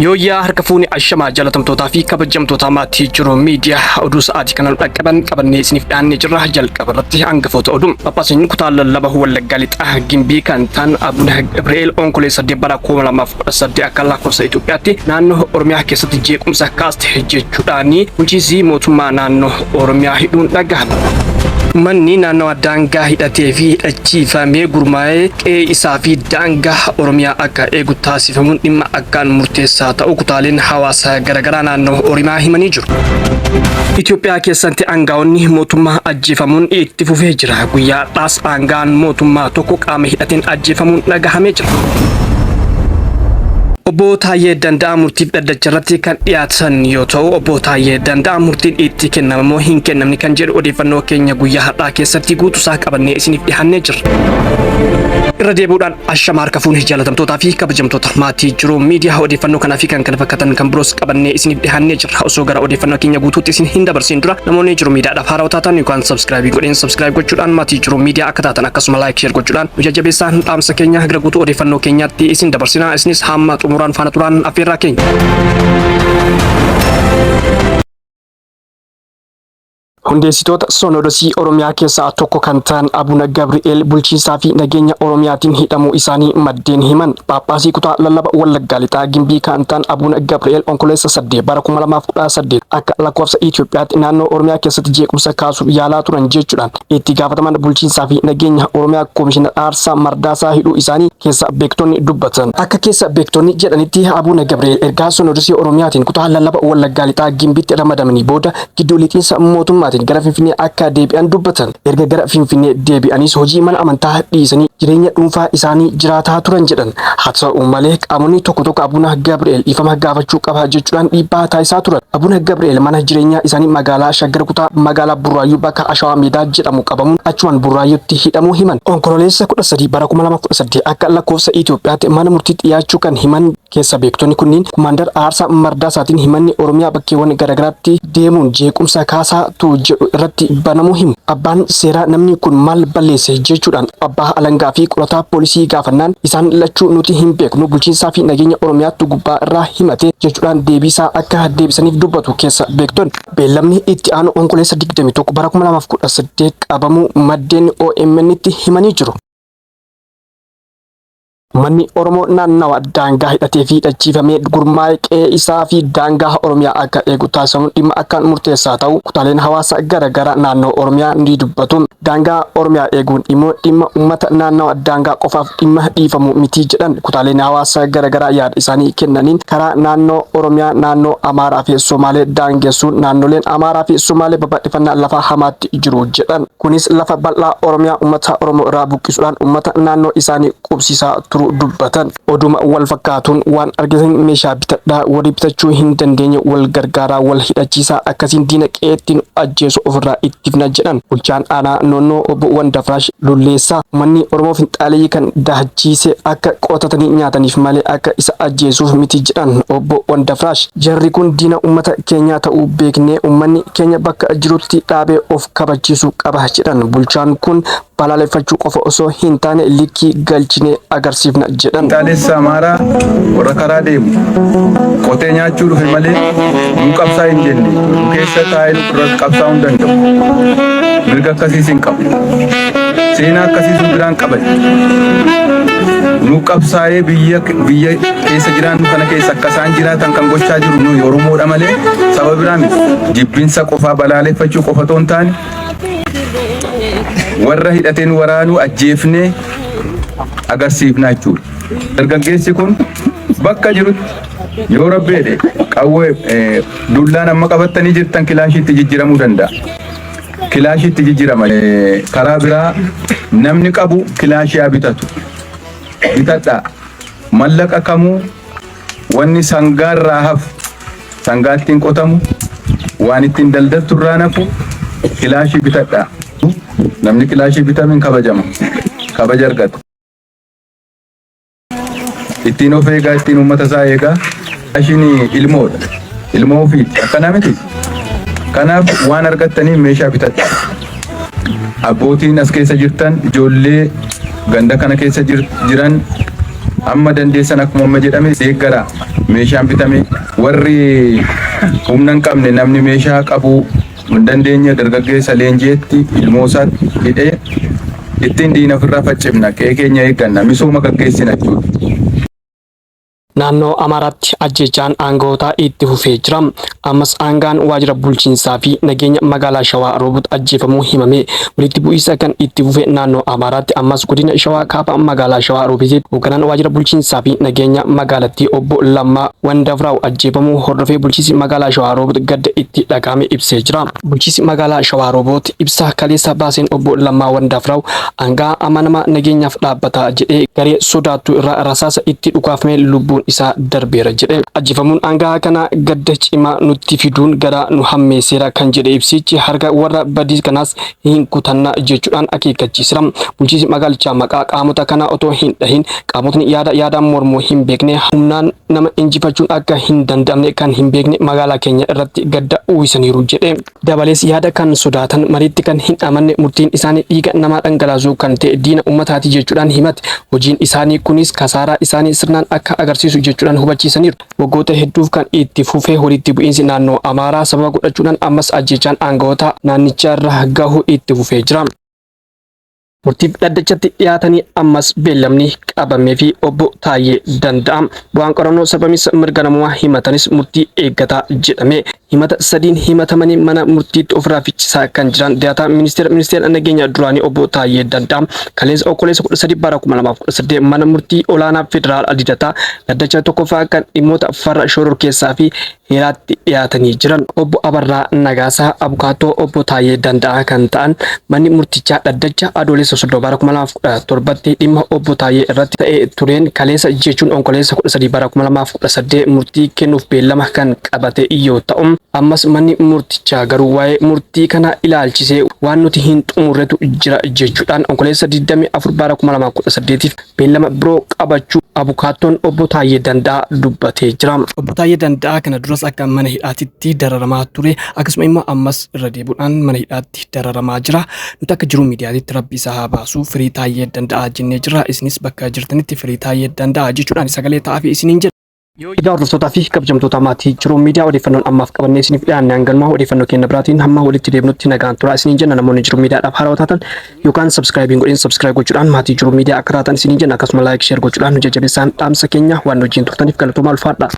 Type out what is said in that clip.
Yooyyaa harka fuuni ashamaa jaalatamtootaa fi kabajamtoota maatii jiru miidiyaa oduu sa'aatii kana nu dhaqqaban qabannee isiniif dhiyaannee jirra. Jalqaba irratti hangafoota oduu. Phaaphaasiin kutaa lallaba Wallaggaa Lixaa Gimbii kan ta'an Abuna Gabri'eel Onkololeessa 8 bara 2018 akka lakkoofsa Itoophiyaatti naannoo Oromiyaa keessatti jeequmsa kaaste jechuudhaan bulchiinsi mootummaa naannoo Oromiyaa hidhuun dhagahame. Uummanni naannawa daangaa hidhatee fi hidhachiifamee gurmaa'ee qe'ee isaa fi daangaa Oromiyaa akka eegu taasifamuun dhimma akkaan murteessaa ta'uu kutaaleen hawaasa garaagaraa naannoo Oromiyaa himanii jiru. Itoophiyaa keessatti aangaa'onni mootummaa ajjeefamuun itti fufee jira. Guyyaa har'aas aanga'aan mootummaa tokko qaama hidhateen ajjeefamuun dhagahamee jira. Obbo Taayyee Danda'aa murtiif dhaddacha irratti kan dhiyaatan yoo ta'u, Obbo Taayyee Danda'aa murtiin itti kennama moo hin kennamne kan jedhu odeeffannoo keenya guyyaa har'aa keessatti guutuusaa qabannee isiniif dhiyaannee jirra. Irra deebi'uudhaan ashama harka fuune jaalatamtootaa fi kabajamtoota maatii jiru miidiyaa odeeffannoo kanaa fi kan kana fakkaatan kan biroos qabannee isiniif dhiyaannee jirra. Osoo gara odeeffannoo keenya guutuutti isin hin dabarsin dura namoonni jiru miidiyaadhaaf haarawaa taatan yookaan subscribe godheen subscribe gochuudhaan maatii jiru miidiyaa akka taatan akkasuma like share gochuudhaan nu jajjabeessaan dhaamsa keenya gara guutuu odeeffannoo keenyaatti isin dabarsina. Isinis hamma xumuraan faana turaan affeerraa keenya. Hundeessitoota Sonodosii Oromiyaa keessaa tokko kan ta'an Abuna Gabri'eel bulchiinsaa fi nageenya Oromiyaatiin hidhamuu isaanii maddeen himan. Phaaphaasii kutaa lallaba Wallaggaa Lixaa Gimbii kan ta'an Abuna Gabri'eel Onkololeessa 8 bara 2018 akka lakkoofsa Itoophiyaatti naannoo Oromiyaa keessatti jeequmsa kaasuuf yaalaa turan jechuudhaan itti gaafatamaan bulchiinsaa fi nageenya Oromiyaa Komishinar Aarsaa Mardaasaa hidhuu isaanii keessa beektonni dubbatan. Akka keessa beektonni jedhanitti Abuna Gabri'eel ergaa Sonodosii Oromiyaatiin kutaa lallaba Wallaggaa Lixaa Gimbiitti ramadamanii booda gidduu lixiinsa mootummaatiin gara Finfinnee akka deebi'an dubbatan. Erga gara Finfinnee deebi'aniis hojii mana amantaa dhiisanii jireenya dhuunfaa isaanii jiraataa turan jedhan. Haa ta'u malee qaamonni tokko tokko Abuna Gabri'eel dhiifama gaafachuu qaba jechuudhaan dhiibbaa taasisaa turan. Abuna Gabri'eel mana jireenyaa isaanii magaalaa Shaggar kutaa magaalaa Burraayyuu bakka Ashawaa Meedaa jedhamu qabamuun achumaan Burraayyuutti hidhamuu himan. Onkololeessa 13 bara 2018 akka lakkoofsa Itoophiyaatti mana murtiitti dhiyaachuu kan himan Keessa beektonni kunniin Komaandar Aarsaa Mardaasaatiin himanni Oromiyaa bakkeewwan garagaraatti deemuun jeequmsa kaasaa tu jedhu irratti banamuu himu. Abbaan seeraa namni kun maal balleesse jechuudhaan abbaa alangaa fi qorataa poolisii gaafannaan isaan lachuu nuti hin beeknu bulchiinsaa fi nageenya Oromiyaattu gubbaa irraa himate jechuudhaan deebiisaa akka deebisaniif dubbatu keessa beektonni. Beellamni itti aanu Onkoleessa 21 bara 2018 qabamuu maddeen OMN'tti himanii jiru. Uummanni Oromoo naannawa daangaa hidhatee fi hidhachiifamee gurmaa'ee qe'ee isaa fi daangaa Oromiyaa akka eegu taasifamuun dhimma akkaan murteessaa ta'uu kutaaleen hawaasa gara garaa naannoo Oromiyaa ni dubbatu. Daangaa Oromiyaa eeguun immoo dhimma uummata naannawa daangaa qofaaf dhimma dhiifamu miti jedhan kutaaleen hawaasa gara garaa yaada isaanii kennaniin karaa naannoo Oromiyaa naannoo Amaaraa fi Somaalee daangessuun naannoleen Amaaraa fi Somaalee babal'ifannaa lafaa hamaatti jiru jedhan. Kunis lafa bal'aa Oromiyaa uummata Oromoo irraa buqqisuudhaan uummata naannoo isaanii qubsiisaa turuu dubbatan. Oduma wal fakkaatuun waan argitan meeshaa bitadhaa, warri bitachuu hin dandeenye wal gargaaraa, wal hidhachiisaa akkasiin diina qe'eetti nu ajjeesu ofirraa ittifna jedhan. Bulchaan aanaa Noonnoo Obbo Wandafraash Lulleessaa uummanni Oromoo finxaaleyyii kan dahachiise akka qotatanii nyaataniif malee akka isa ajjeesuuf miti jedhan Obbo Wandafraash. Jarri kun diina uummata keenyaa ta'uu beeknee uummanni keenya bakka jirutti dhaabee of kabachiisuu qaba jedhan bulchaan kun. Balaaleffachuu qofa osoo hin taane likkii galchinee agarsiifna jedhan. Finxaalessa Amaaraa warra karaa deemu qotee nyaachuu dhufe malee nuu qabsaa hin jenne nu keessa taa'ee nu irratti qabsaa'uu hin danda'u. Mirga akkasiis hin qabu. Seenaa akkasiis nu biraan qaban. Nu qabsaa'ee biyya biyya keessa jiraannu kana keessa akka isaan jiraatan kan gochaa jiru nuyi Oromoodha malee saba biraa miti. Jibbinsa qofaa balaaleffachuu qofa otoo hin taane warra hidhateen waraanuu ajjeefnee agarsiifna jechuudha. Dargaggeessi kun bakka jirutti yoo rabbi jedhe qawwee dullaan amma qabattanii jirtan kilaashiitti jijjiiramuu danda'a. Kilaashiitti jijjiirama. Karaa biraa namni qabu kilaashii haa bitatu. Bitadhaa. Mallaqa kamuu Wanni sangaarraa hafu sangaa ittiin qotamu, waan ittiin daldaltu irraa nafu kilaashii bitadhaa. Namni kilaashii bitame hin kabajama. Kabaja argata. Ittiin of eegaa, ittiin uummata isaa eegaa. Kilaashiin ilmoodha. Ilmoo ofiiti. Akkanaa miti? Kanaaf waan argattaniin meeshaa bitadhaa. Abbootiin as keessa jirtan ijoollee ganda kana keessa jiran Amma dandeessan akkuma amma jedhame deeggaraa. Meeshaan bitame warri humna hin qabne namni meeshaa qabuu hin dandeenye dargaggeessa leenji'etti ilmoosaatti hidhee ittiin diina ofirraa faccifna, qe'ee keenya eegganna, misooma gaggeessina jechuudha. Naannoo Amaaraatti ajjeechaan aanga'ootaa itti fufee jira. Ammas aanga'aan waajjira bulchiinsaa fi nageenya magaalaa Shawaa Roobot ajjeefamuu himame. Walitti bu'iinsa kan itti fufe naannoo Amaaraatti ammas godina Shawaa Kaaba magaalaa Shawaa Roobititti hoogganaan waajjira bulchiinsaa fi nageenya magaalattii obbo Lammaa Wandafraaw ajjeefamuu hordofee bulchiinsi magaalaa Shawaa Roobot gadda itti dhaga'ame ibsee jira. Bulchiinsi magaalaa Shawaa Rooboot ibsa kaleessa baaseen obbo Lammaa Wandaafraaw aanga'aa amanamaa nageenyaaf dhaabbata jedhee garee sodaattuu irraa rasaasa itti dhukaafamee lubbuun isaa darbeera jedhe. Ajjeefamuun aanga'aa kanaa gadda cimaa nutti fiduun garaa nu hammeesseera kan jedhe ibsichi harka warra badii kanaas hin kutanna jechuudhaan akeekkachiisera. Bulchiinsi magaalichaa maqaa qaamota kanaa otoo hin dhahin qaamotni yaada yaadaan mormuu hin beekne humnaan nama injifachuun akka hin danda'amne kan hin beekne magaalaa keenya irratti gadda uwwisaniiru jedhe. Dabalees yaada kan sodaatan, mariitti kan hin amanne, murtiin isaanii dhiiga namaa dhangalaasuu kan ta'e diina uummataati jechuudhaan himate. Hojiin isaanii kunis kasaaraa isaanii sirnaan akka agarsiisu jechuudhaan hubachiisaniiru. Waggoota hedduuf kan itti fufe walitti bu'iinsi naannoo Amaaraa sababa godhachuudhaan ammas ajjeechaan aangawoota naannicharra gahu itti fufee jira. Murtiif dhaddachatti dhiyaatanii ammas beellamni qabameefi obbo Taayyee Danda'aa bu'aan qorannoo sarbamiinsa mirga namoomaa himatanis murtii eeggataa jedhame. Himata sadiin himatamanii mana murtiitti ofirraa ficcisaa kan jiran diyaataa ministeera ministeera nageenya duraanii obbo Taayyee Danda'aa kaleessa Onkololeessa 13 bara 2018 mana murtii olaanaa federaala Lidataa dhaddacha tokkoffaa kan dhimmoota farra shororkeessaa fi heeraatti dhiyaatanii jiran. Obbo Abarraa Nagaasaa abukaattoo Obbo Taayyee Danda'aa kan ta'an manni murtichaa dhaddacha Adoolessa 30 bara 2017tti dhimma Obbo Taayyee irratti ta'ee tureen kaleessa jechuun Onkololeessa 13 bara 2018 murtii kennuuf beellama kan qabate yoo ta'u ammas manni murtichaa garuu waa'ee murtii kana ilaalchisee waan nuti hin xumurretu jira jechuudhaan Onkololeessa 24 bara 2018tiif beellama biroo qabachuu abukaattoon Obbo Taayyee Danda'aa dubbatee jira. Obbo Taayyee Danda'aa kana duras akka mana hidhaatitti dararamaa ture akkasuma immoo ammas irra deebi'uudhaan mana hidhaatti dararamaa jira. Nuti akka jiruu miidiyaatitti rabbi isaa haa baasu firii Taayyee Danda'aa jennee jirra. Isinis bakka jirtanitti firii Taayyee Danda'aa jechuudhaan sagalee ta'aafi isiniin jedha. Egaa hordoftootaa fi kabajamtoota maatii jiruu miidiyaa odeeffannoon ammaaf qabannee isiniif dhiyaanne hanganumaa odeeffannoo keenya biraatiin hamma walitti deebinutti nagaan turaa isiniin jenna namoonni jiruu miidiyaadhaaf haarawaa taatan yookaan subscribe hin godhin subscribe gochuudhaan maatii jiruu miidiyaa akka taatan isiniin jenna akkasuma like share gochuudhaan nu jajjabeessaan dhaamsa keenya waan nu wajjin turtaniif galatoomaa ulfaadha.